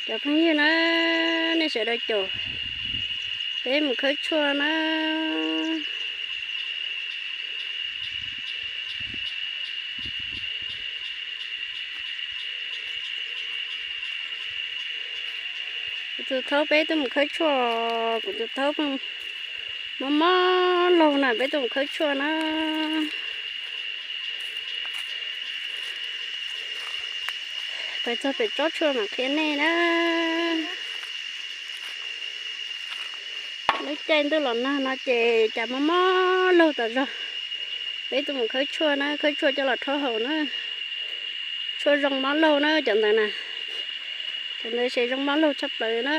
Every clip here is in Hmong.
Cov phooj ywg na, nej sawv daws caum peb mus khawb tshuaj na. Kuv tus thaub peb tuaj mus khawb tshuaj, kuv tus thaub mob mob laug na, peb tuaj mus khawb tshuaj na. Pais txog pem tsob tshuaj mam qhia nej na. Lub caij ntuj los nag no ces cas mob mob laug tas zog. Peb tuaj mus khawb tshuaj na, khawb tshuaj coj los rhaub haus na. Tshuaj zoo mob laug na cov ntawd na. Cov ntawd ces zoo mob laug tshaj plaws na,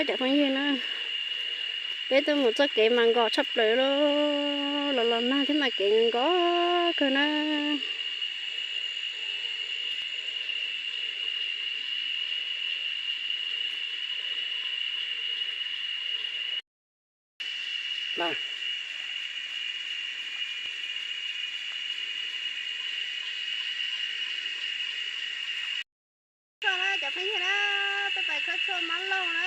cov phooj ywg na. Peb tuaj mus txoj kev mas nkos tshaj plaws, los los nag thiab mas kev nkos kawg na. Tshuaj na cov phooj ywg na, peb pais khawb tshuaj mob laug na.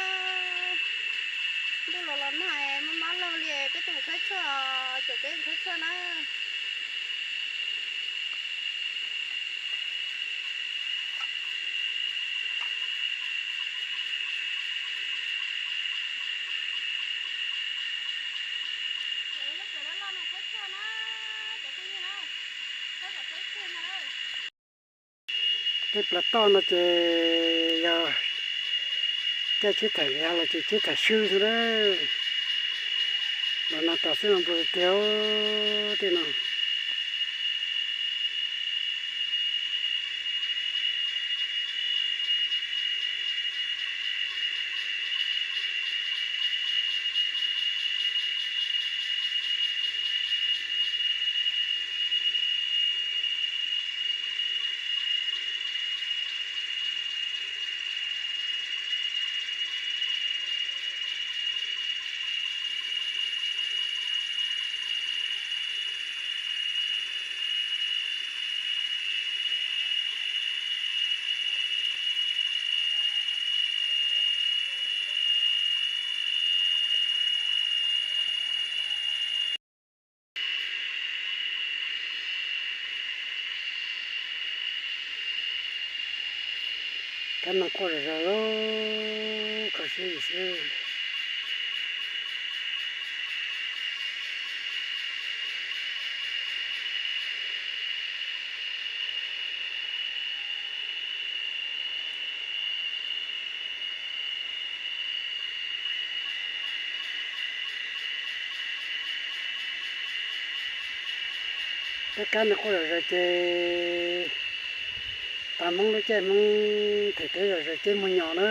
Ntuj los los nag mob mob laug li, peb tuaj mus khawb tshuaj, caum peb mus khawb tshuaj na. Tej plaws toj no ces yog caij tsheb thaum yav los ces tsheb thaum swb xwb na. Los nag tas xwb los npau tiag tiag tej no. Kab no quaj zom zaws, kho siab xwb. Tej kab no quaj zom zaws ces tas Hmoob lub caij Hmoob them kev zom zaws ces mus nyob na.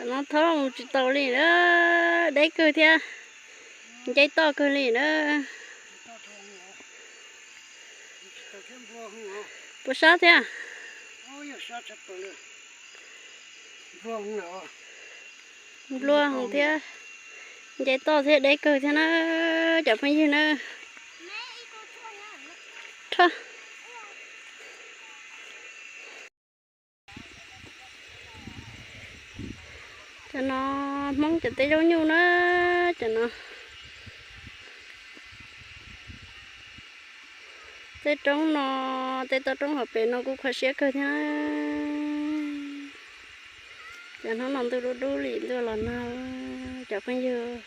Tam no thaub mus tsis tau li na, deb kawg thiab, nce toj kawg li na. Puas sab thiab? Nplua heev thiab, nce toj thiab deb kawg thiab na, cov phooj ywg na. Cov no Hmoob cov teb zaub nyuj na, cov no. Tej roob no, tej toj roob hauv pes no kuj kho siab kawg thiab. Cov hnub no ntuj dub dub li ntuj los nag, cov phooj ywg,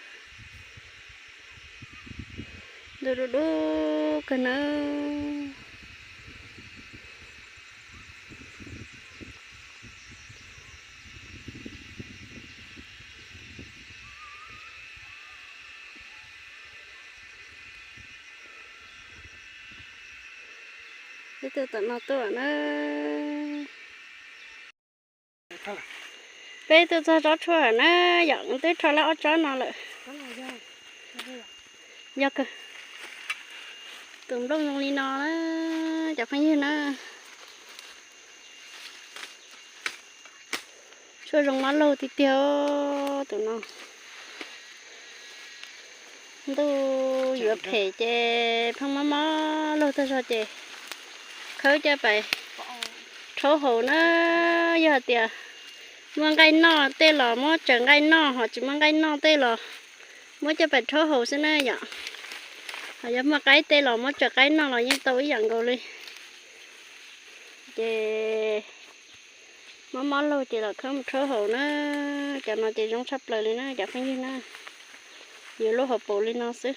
ntuj dub dub kawg nawb. Ib tug tom no tuaj na. Peb tuaj txog tsob tshuaj na, yom, twb rho lawm ob tsob no lawm. Yog kawg, tus nplooj zoo li no na, cov phooj ywg na. Tshuaj zoo mab laug tiag tiag tus no. Ntuj yuav phem ces pheej mob mob laug tag zog ces khawb coj pais rhaub haus na. Yog hais tias muaj nqaij noj tej los muab tsaws nqaij noj, ho tsis muaj nqaij noj tej los muab coj pais rhaub haus xwb na yom. Ho yog muaj qaib tej los muab tsaws qaib noj los yeej tau ib yam nkaus li. Ces mob mob laug ces los khawb mus rhaub haus na. Cov no ces zoo tshaj plaws li na cov phooj ywg na. Yuav lub hauv paus li no xwb.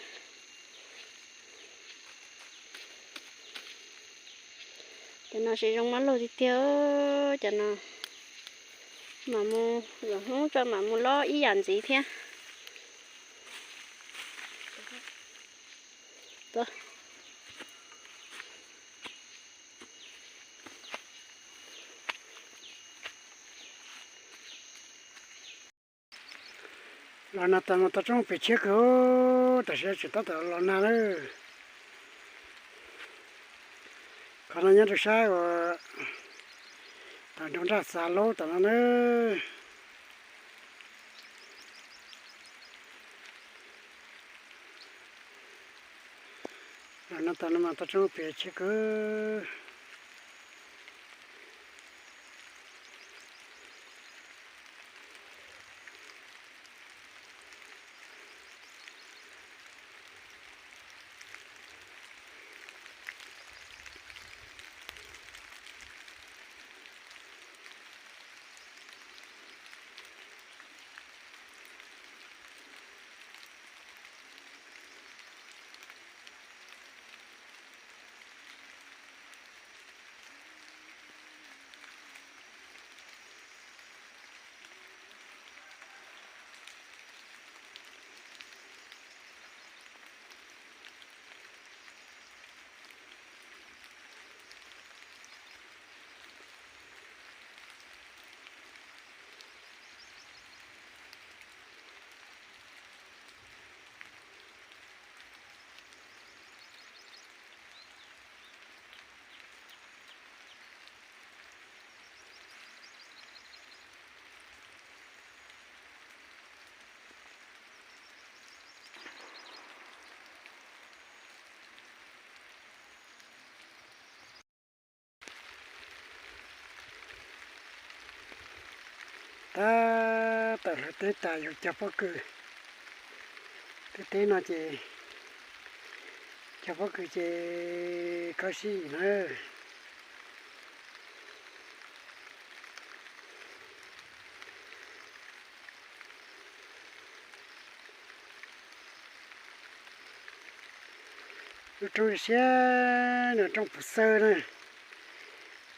Cov no tsis zoo mab laug tiag tiag, cov no mam mus, lwm hnub tso mam mus lob ib yam ntxiv thiab. Los nag tas mas toj roob pes tshiab kawg, tam sim tseem tab tom los nag lawm. Qhov no nyob rau sab uas tom nroog Nraj Xav Laub tom no na. Los nag tas no mas toj roob pes tshiab kawg. Tab tom hlawv teb tas yuav cog pob kws. Tej teb no ces cog pob kws ces kho siab na. Lub roob siab no roob Pus Xawb na,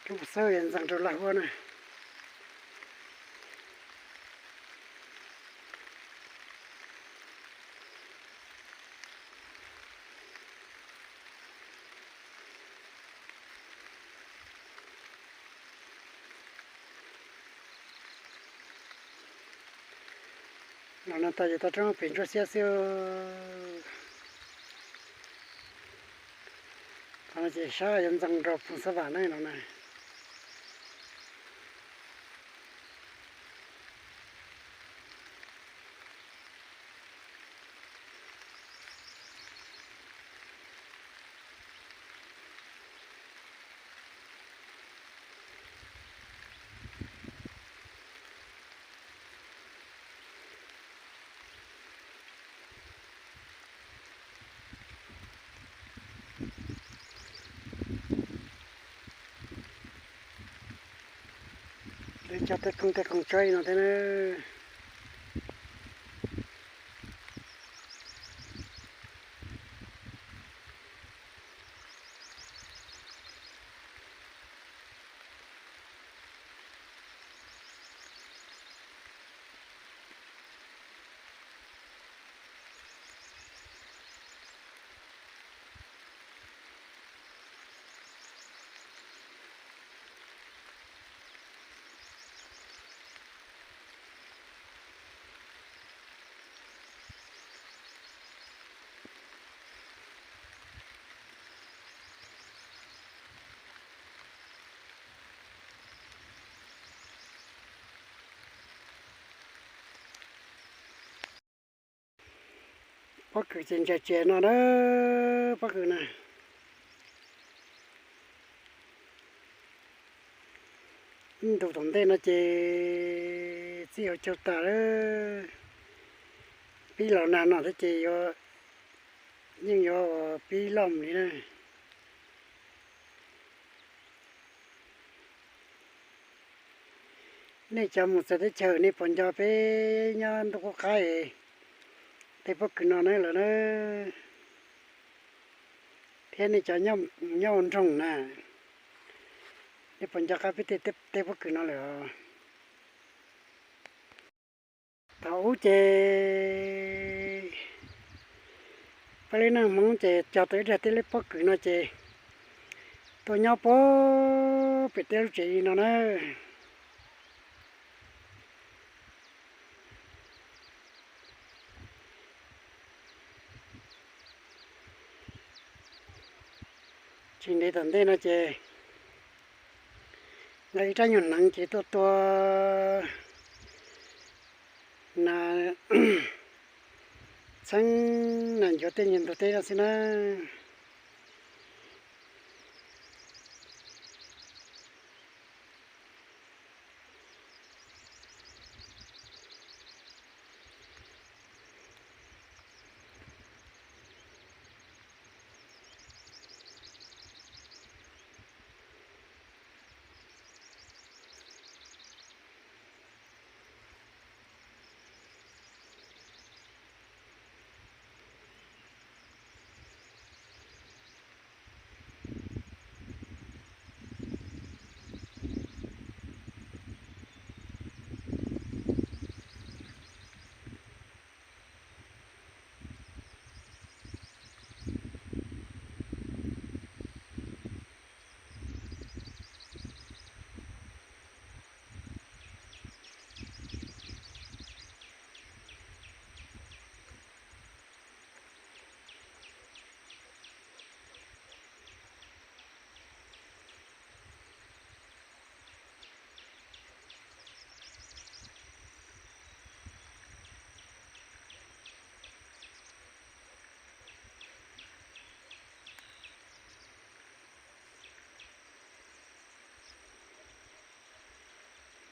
roob Pus Xawb ntxeev rau Laj Huab na. Los no tas ces tau roob pem ntsuab xiab xwb. Qhov no ces sab yuav ntxeev rau Phoos Xab Vam na no na. Lawv cog tej koog tej koog tsob no thiab na. Pob kws ces ntsa tsias no na, pob kws na. Ntu tom ntej no ces txij hauv caug tas lawm, pib los nag no thiab ces yuav, yeej yuav pib loj mus li na. Nej cov mus txawv teb chaws nej puas nco peb nyob ntuj qub qab tej pob kws no na lawm na? Thiab nej cov nyob ua nroog na, nej puas nco qab peb tej pob kws no lawm? Thaum ub ces peb lub neej Hmoob ces cog tau ib daig tib lub pob kws no ces tuaj nyob puag pem tej lub tsev li no na. Tsis ntev tom ntej no ces nqa ib rab nyuag hneev ces tuaj tua nas txheeb nas ncuav tej nyuag ntug teb no xwb na.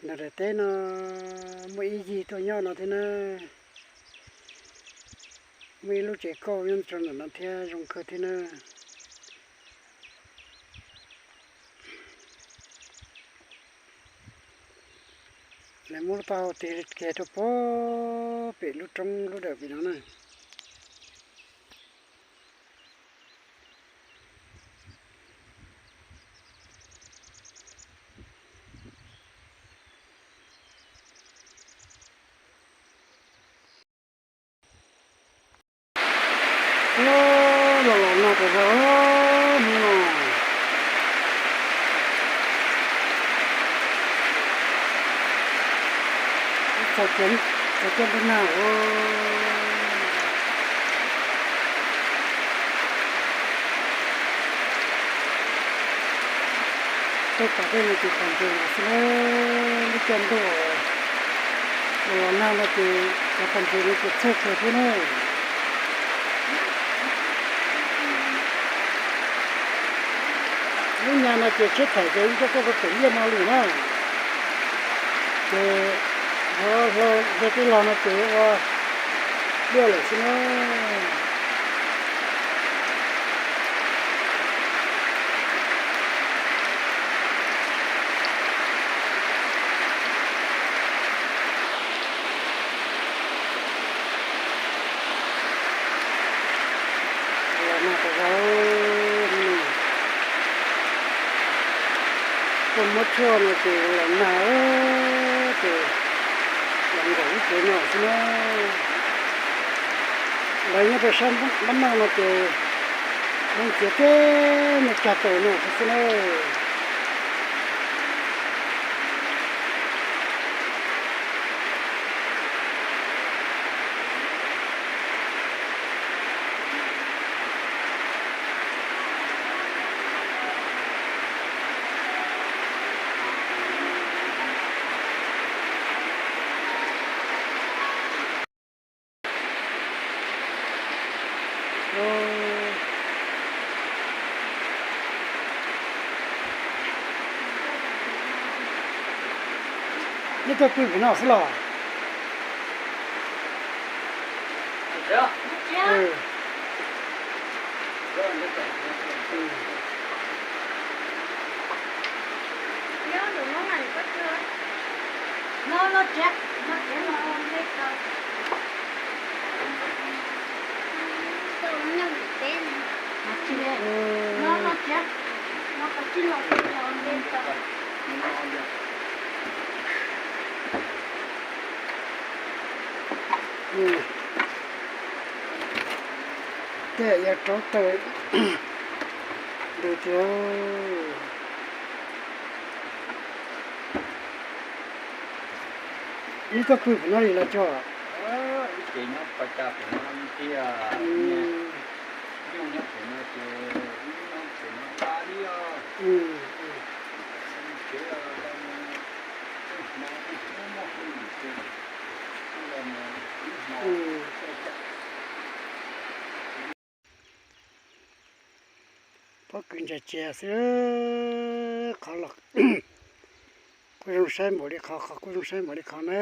Ntawm daim teb no muaj ib yig tuaj nyob no thiab na. Muaj ib lub tsev kauj nyob rau ntawm no thiab zoo kawg thiab na. Lawv muab lub taub hau tig kiag rau puag pem lub roob lub dawm pem no na. Los los no tas zog hnub no. Txog kiag. Cov caj ntuj nag, tej pam dej no ces pam ntses xwb na, lub caj ntuj los nag no ces cov pam ntses no ces txhawj kawg thiab na. Lub nyab no ces tshiab thaim ces yeej coj tuaj rau pem liaj no li na. Ces yog tij laug no ces ua liaj lawm xwb na. Los nag tas zog, tuaj muab tshuaj no ces los nag, ces los nkaum ib cev no xwb na. Lawv nyob rau sab npab noj no ces ntxiav teb me cag taus no xwb xwb na. Nej tuaj pw pem no xwb los? Tej yog rauv taws ntws tiag. Nej tuaj pw pem no li los cog? Pob kws ntsa tsias xwb, qhov los kuj zoo saib npaum li qhov, qhov kuj zoo saib npaum li qhov na.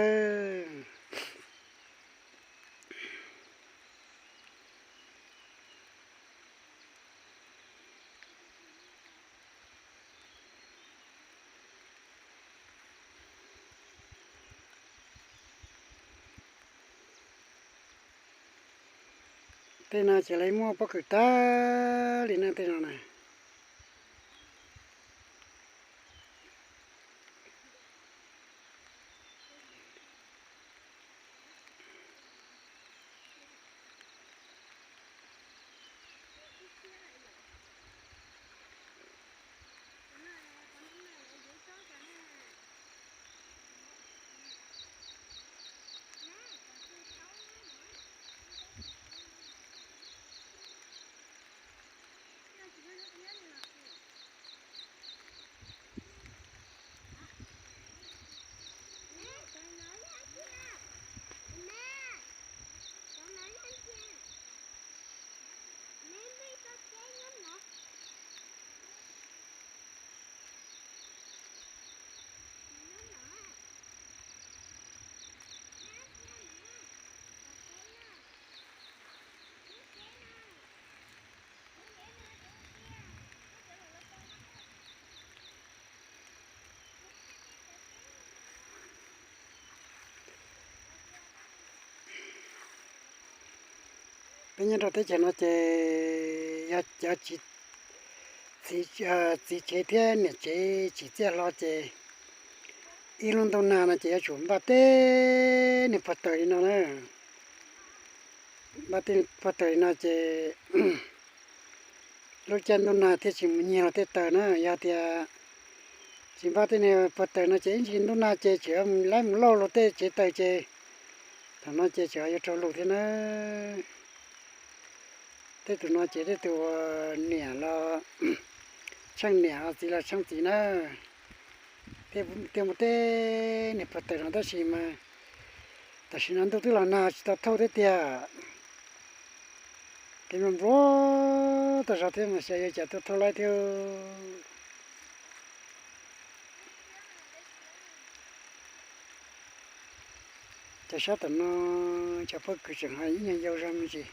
Tej no ces lawv muaj pob kws tag li na tej no na. Peb nyob rau teb chaws no ces yog cov txiv tsev thiab niam tsev tsim txiaj hlo ces ib lub ntuj nag no ces yuav tsum npaj tej niag pov tawm li no na. Npaj tej pov tawm li no ces lub caij ntuj nag thiaj tsis mus nyiag luag tej taws na. Yog tias tsis npaj tej niag pov tawm no ces ib ntsis ntuj nag ces tseem laib mus lauj luag tej tsev taws ces Thaum no ces tseem yuav raug lug thiab na. Tej tus no ces tej tus niam los tsheej niam, txiv los tsheej txiv na. Tej muaj tej niag pog tawm no tab sis mas tam sim no ntuj twb los nag tsis tau thauj thiab tiag. Kev npua npua tag zog thiab mas xyov yuav cas tuaj thauj laib thiab. Cov sab tom no cov pob kws tseem hais ib nyuag yau zog me ntsis.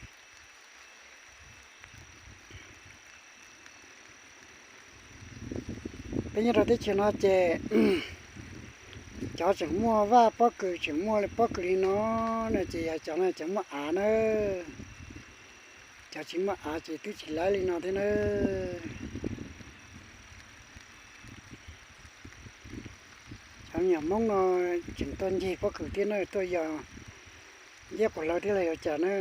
Peb nyob rau teb chaws no ces cov tseem muaj vaj pob kws, tseem muaj pob kws li no na ces yog cov no cov muaj av na. Cov tsis muaj av ces twb tsis laib li no thiab na. Cov me nyuam Hmoob no tseem tuaj ncig pob kws thiab na, tuaj yos nceb quas hlawv thiab los yog cas na.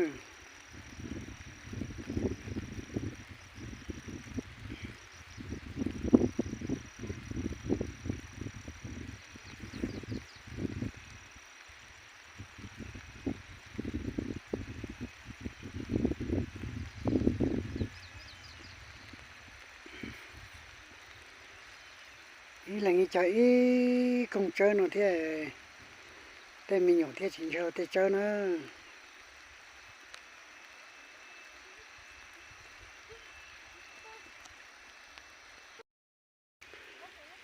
Ib leeg ib co ib koog tsawb no thiab, tej me nyuam thiab tsis ntshaw tej tsawb na.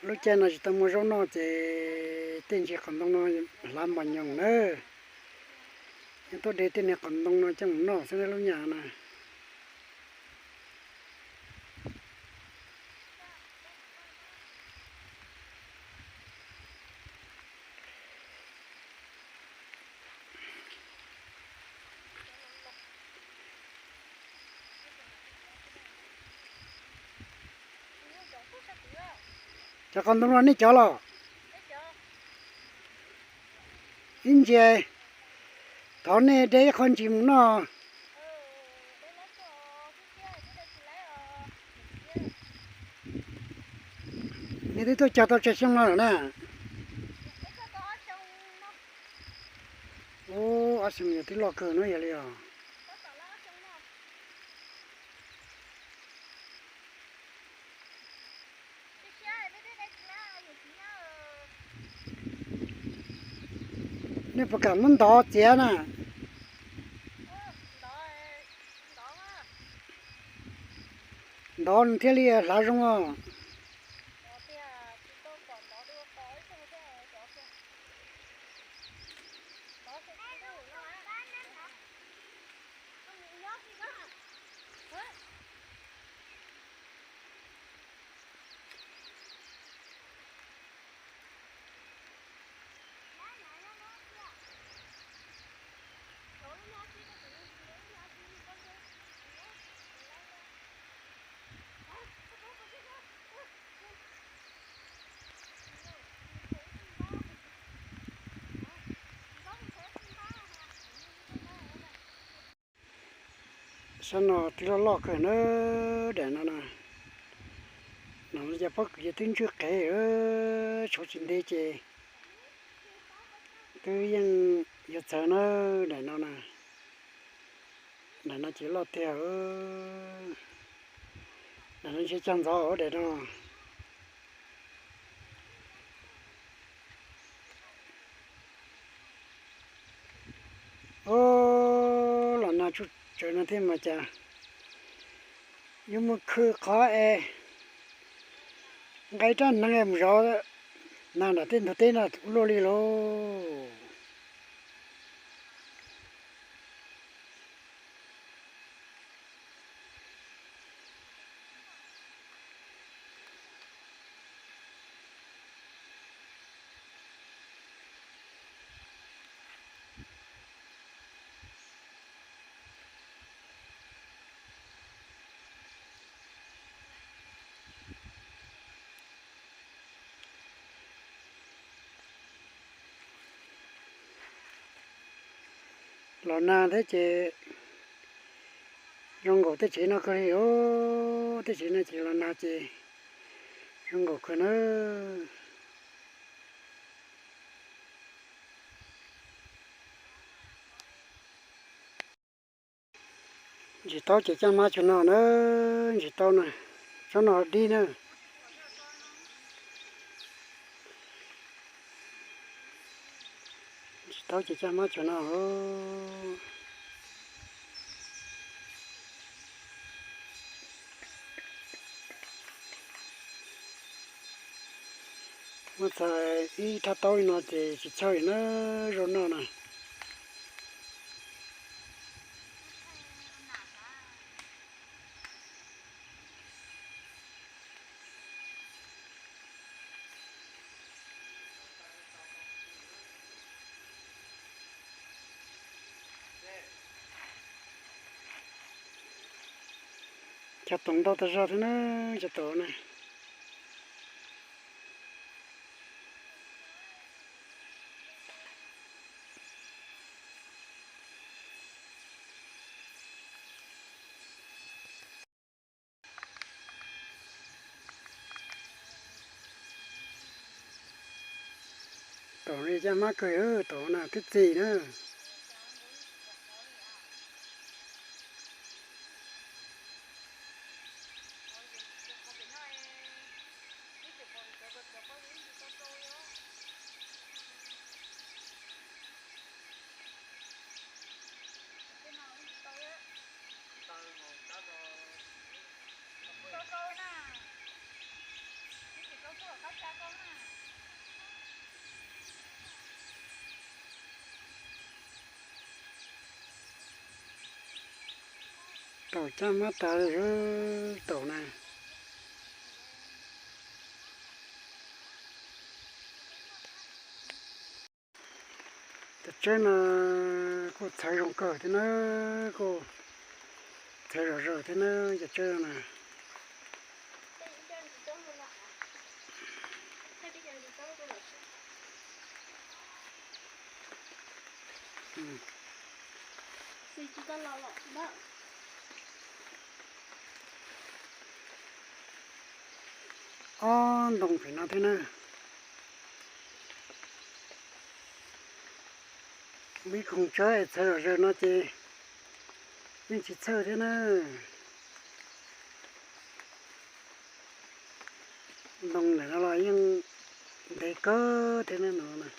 Lub caij no tsis tau muaj zaub noj ces tej ntsis qos ntoo no hlav mos nyoos na. Yeej tuaj de tej niag qos ntoo no coj mus noj xwb na lub nyam na. Cov qos ntoo no nej cov los? Ib ntsis thov nej de ib qho ntsis mus noj. Nej twb tuaj cog tau tsawg xyoo no lawm na? Ub, ob xyoo yog twb loj kawg no yog li os. Nej puas kam muab ntov txiav na? Ntov nws thiaj li hlav zoo os. Sab no twb loj loj kawg na, daim no na. No cov pob kws ces twb ntswj qev, tshuav tsis ntev ces twb yeej yuav txawv na, daim no na. Daim no ces loj tiag, daim no ntshe cog ntxov daim no. Ub, los nag tsuj tsawv no thiab mas cas yuav mus khwv qhov es nqa rab hneev mus zov nag nram tej ntug teb no ua luaj li lauj. Los nag thiab ces zoo nkaus tej tsev no kawg li os, tej tsev no ces los nag ces zoo nkaus kawg na. Ntsis taub ces caj hmab tsuas no na, ntsis taub na, tsob no dib na. Ntsis taub ces caj hmab tsuas no. Muab txhais ib thaj taub li no ces tsis txhawj na, zoo noj na. Cov toov ntau tas zog thiab na, cov toov na. Toom li caj hmab kawg, toom na twb txi na. Taum caj hmab tas li, taum na. Cov tsheb no kuj txhawv zoo kawg thiab na, kuj txhawv zom zaws thiab na, cov tsheb no na. Ob ntoo pem no thiab na. Muaj ib koog tsheb txhawv zom zaws no ces yeej tsis txhawj thiab na. Ntoo ntawm no los yeej ntev kawg thiab na no na.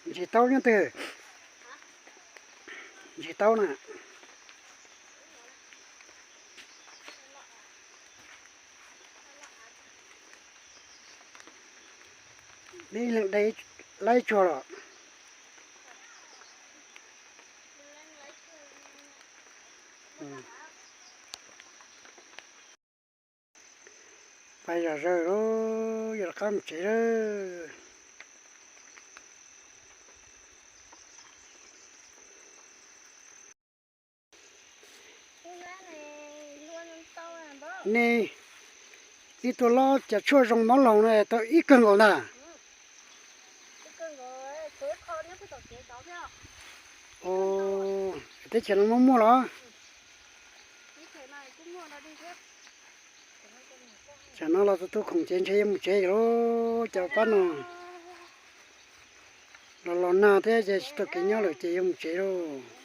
Ntsis taub nyob twg? Ntsis taub na. Neb leej de laib tsuag los? Pais zom zaws lawm, yuav rov qab mus tsev lawm. Nej ib tug lob cov tshuaj zoo mob laus no tau ib kawg nkaus ntag. Teb chaws no muaj muaj los? Tsam no los tus tub khoom ces ntshe yuav mus tsev lawm, cov pab no los los nag thiab ces tsis tau kev nyob lawm ces yuav mus tsev lauj.